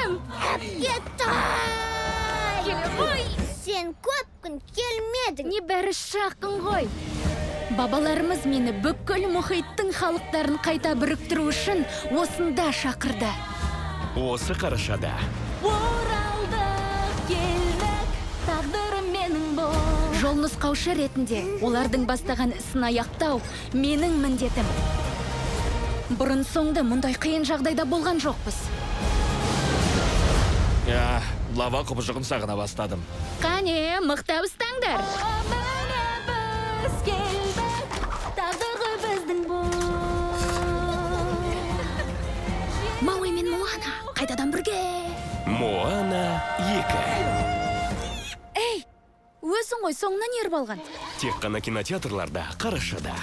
Келем. Әпкетай! Келем ғой. Сен көп күн келмедің. Небәрі жақын ғой. Бабаларымыз мені бүкіл мұхиттың халықтарын қайта біріктіру үшін осында шақырды. Осы қарашада. Оралдық, келдік, тағдырым менің бұл. Жол нұсқаушы ретінде олардың бастаған ісін аяқтау менің міндетім. Бұрын соңды мұндай қиын жағдайда болған жоқпыз. Я, лава құбыжығын сағына бастадым. Қане, мықтап ұстаңдар. Міне, біз келдік, тағдыр ғой біздің бұл. Мауи мен Моана қайтадан бірге. «Моана 2». Ей, өзің ғой соңынан еріп алған. Тек қана кинотеатрларда қарашада.